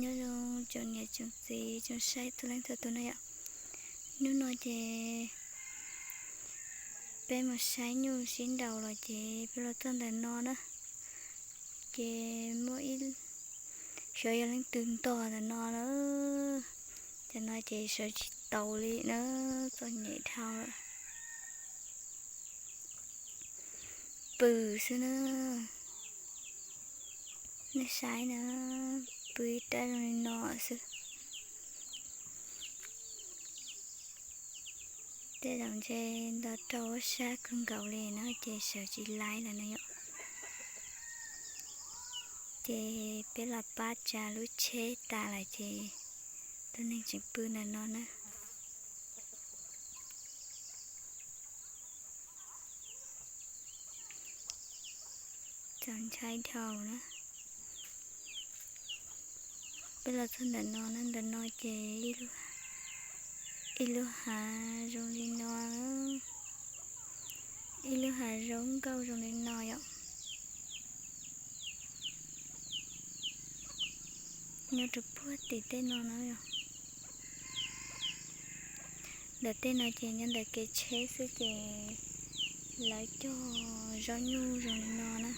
Nyob zoo tsoom niam tsoom txiv tsoom saib txhua leej txhua tus na yom. Hnub no ces peb mus saib nyuj sib nraus los ces peb los txog ntawm no na. Ces muaj ib, xyov yog leej twg ntog ntawm no na. Cov no ces sawv tsis taus li na, txom nyem dhau lawm. Pw xwb na. Nej saib na, pw ib rab zoo li no xwb. Tej zaum ntshe nto rau sab kawg nkaus li no ces sawv tsis laib lawm na yom. Ces peb los pab tsa lub tsheb tas lawm ces tus neeg tseem pw ntawm no na. Txaus ntshai dhau na. Peb los txog ntawm no na, ntawm no ces ib lub hav zoo li no, ib lub hav zoo nkauj zoo li no yom. Nyob rau puag tim tej no na yom. Ntawm tej no ces nyob ntawm kev tsheb xwb ces lawv cog zaub nyuj zoo li no na.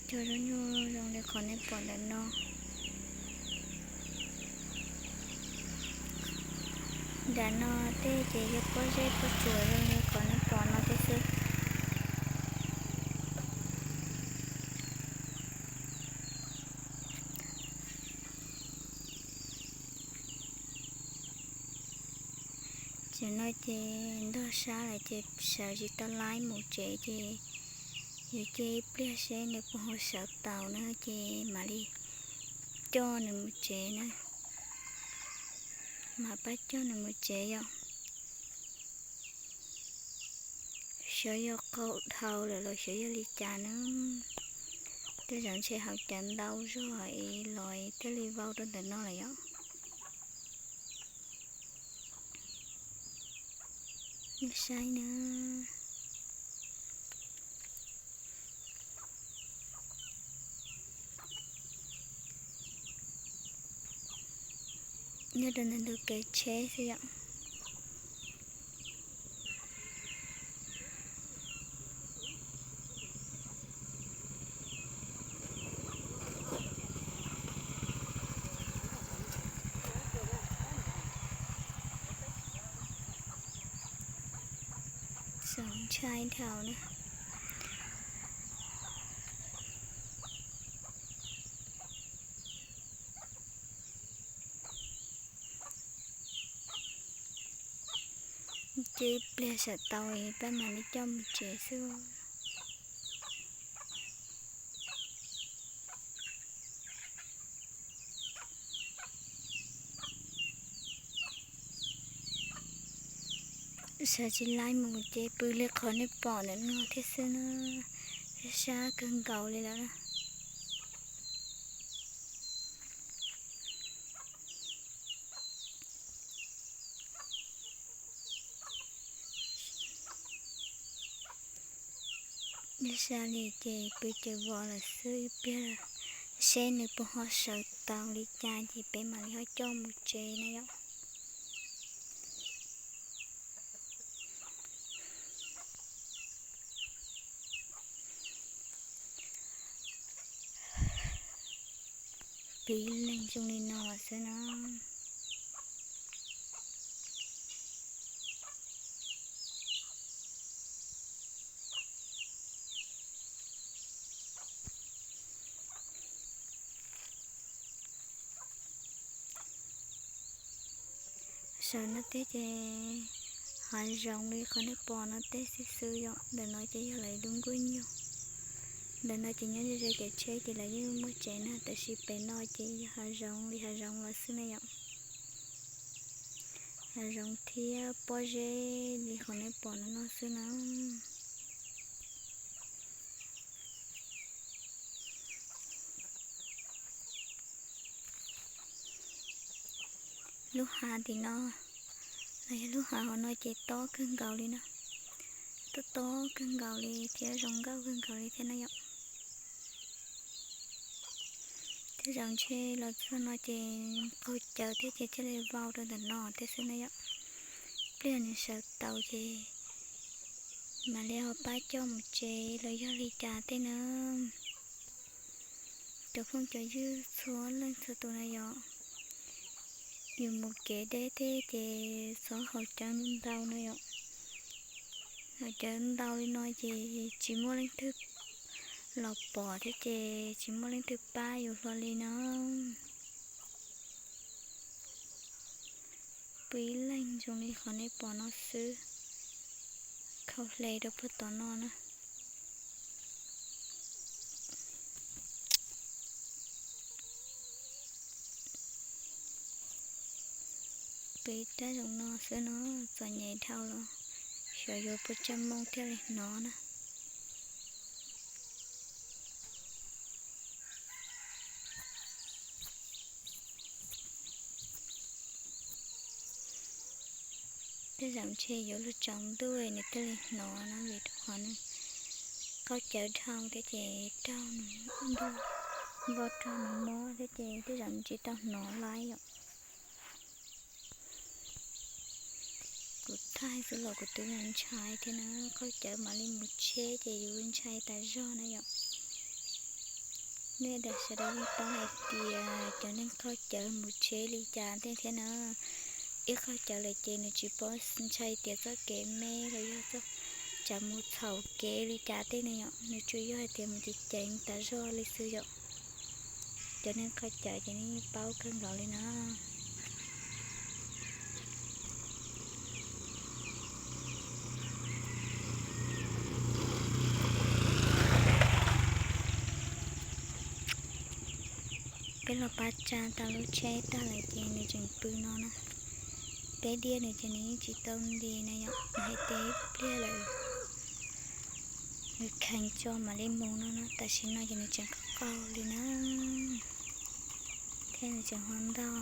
Cog zaub nyuj zoo li qhov nej pom ntawm no. Nram no tej ces yog pob zeb pob tsuas zoo li qhov nej pom no thiab xwb. Tam no ces ntog sab lawm ces sawv tsis tau laib mus tsev ces yuav cia ib pliag seb nws puas ho sawv taus na ces mam li coj nws mus tsev na. Mam pab coj nws mus tsev yom. Xyov yog qaug dhau lawm los xyov yog li cas na. Tej zaum ntshe haus cawv ntau zog es los thiaj li vau rau ntawm no lawm yom. Nej saib na. Nyob rau ntawm ntug kev tsheb xwb yom. Txaus ntshai dhau na. Ces ib pliag sawv tau es peb mam li coj mus tsev xwb. Sawv tsis laib mus ces pw li qhov nej pom ntawm no thiab xwb na. Sab kawg nkaus li lawm na. Ib sab li ces pw ces vos lawm xwb, ib pliag seb nws puas ho sawv tau li cas ces peb mam li ho coj mus tsev na yom. Pw ib leeg zoo li no xwb na. Sawv no tej ces hav zoov li qhov nej pom no tej xwb xwb yom. Ntawm no ces yog lawv lub nkuaj nyuj. Ntawm no ces nyob ze ze kev tsheb ces lawv yeej muaj tsev na, tab sis pem no ces yog hav zoov li hav zoov los xwb na yom. Hav zoov thiab pob zeb li qhov nej pom no no xwb na. Lub hav tim no los yog lub hav hauv no ces tob kawg nkaus li na. Tob tob kawg nkaus li thiab zoo nkauj kawg nkaus li thiab na yom. Tej zaum ntshe los txog no ces qaug cawv thiab ces thiaj li vau rau ntawm no tej xwb na yom. Pliag nws sawv tau ces mam li ho pab coj mus tsev los yog li cas tej na. Cov phooj cov ywg txhua leej txhua tus na yom, yus mus kev deb tej ces txhob haus cawv ntau no yom. Haus cawv ntau li no ces tsis muaj leej twg los pom thiab ces tsis muaj leej twg pab yus hlo li no. Pw ib leeg zoo li qhov nej pom no xwb, khau hle rau puag tom no na. Pw ib rab zoo no xwb no, txom nyem dhau los xyov yuav puas tsawg moo thiaj li hnov na. Tej zaum ntshe yuav luag tsaus ntuj nws thiaj li hnov na, vim rau qhov nws qaug cawv dhau thiab ces raug nws ntuj, vau raug nws mob thiab ces tej zaum nws tsis tau hnov laib yom. Kuv thaij xwb los kuv twb ntshai thiab na, qaug cawv mam li mus tsheb ces yus ntshai tas zog na yom. Nej sawv daws yeej paub hais tias cov neeg qaug cawv mus tsheb li cas tej thiab na. Ib qaug cawv lawm ces nws tsis paub ntshai tias txoj kev me los yog txoj, tsam mus txhaum kev li cas tej na yom, nws tsuas yog hais tias mus ceev ceev tas zog li xwb yom. Cov neeg qaug cawv ces nej yeej paub kawg nkaus li na. Peb los pab tsa tau lub tsheb tag lawm ces nws tseem pw no na. Peb diaj nws ces nws yeej tsis tau nti na yom, nws hais tias ib pliag lawm nws kheev tso mam li mus no na, tam sim no ces nws tseem qaug qaug li na. Thiab nws tseem ho ntog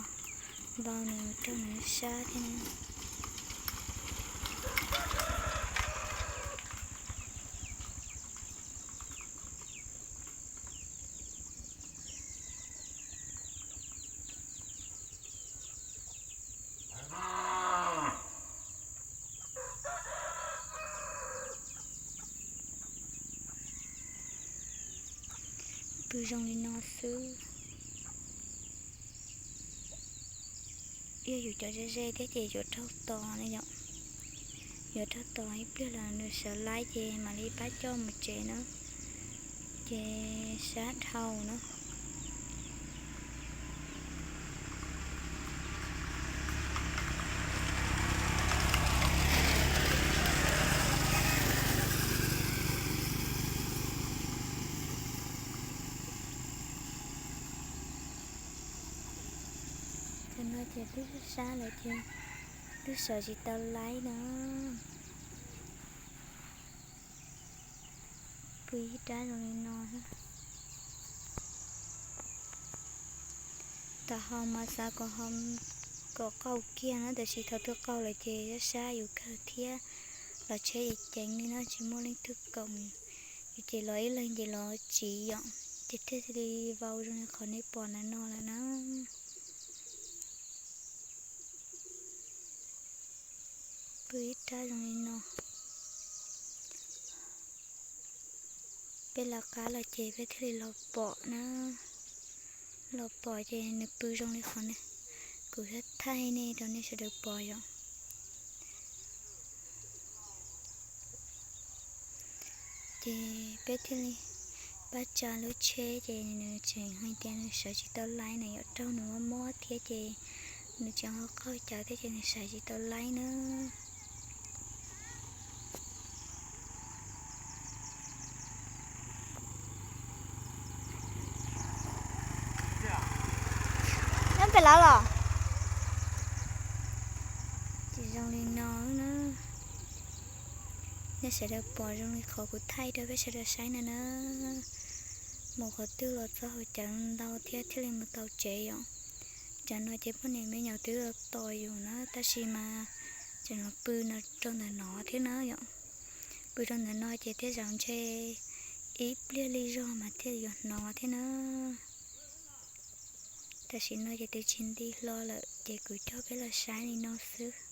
npau nws rau nws sab thiab na. Pw zoo li no xwb. Yog yus cov ze ze thiab ces yuav raug tos na yom. Yuav raug tos ib pliag los nws sawv laib ces mam li pab coj mus tsev na. Ces sab dhau na. Tam no ces twb sab lawm ces twb sawv tsis tau laib na. Pw ib rab zoo li no. Tam ho mas xav kom ho kom qaug kiag na, tab sis thaum twg qaug lawm ces sab sab yus kawg thiab, los tsheb ceev ceev li no tsis muaj leej twg koom, yus ces los ib leeg ces los tsiv yom, ces thiaj li vau zoo li qhov nej pom ntawm no lawm na. Pw ib rab zoo li no. Peb lawv qab los ces peb thiaj li los pom na. Los pom ces nws pw zoo li qhov kuv thaij nej rau nej sawv daws pom yom. Ces peb thiaj li pab tsa lub tsheb ces nws tseem hais tias nws sawv tsis tau laib na yom, raug nws mob mob thiab ces nws tseem ho qaug cawv thiab ces nws sawv tsis tau laib na. Nyob pem lawv los. Ces zoo li no na. Nej sawv daws pom zoo li qhov kuv thaij rau peb sawv daws saib no na. Mus qhov twg los txhob haus cawv ntau thiab thiaj li mus tau tsev yom. Cov no ces poj niam me nyuam twb los tos yus na, tab sis mas tseem los pw no rau ntawm no thiab na yom. Pw rau ntawm no ces tej zaum ntshe ib pliag li zog mas thiaj yuav hnov thiab na. Tam sim no ces twb tsis nti hlo lawm ces kuv coj peb los saib li no xwb.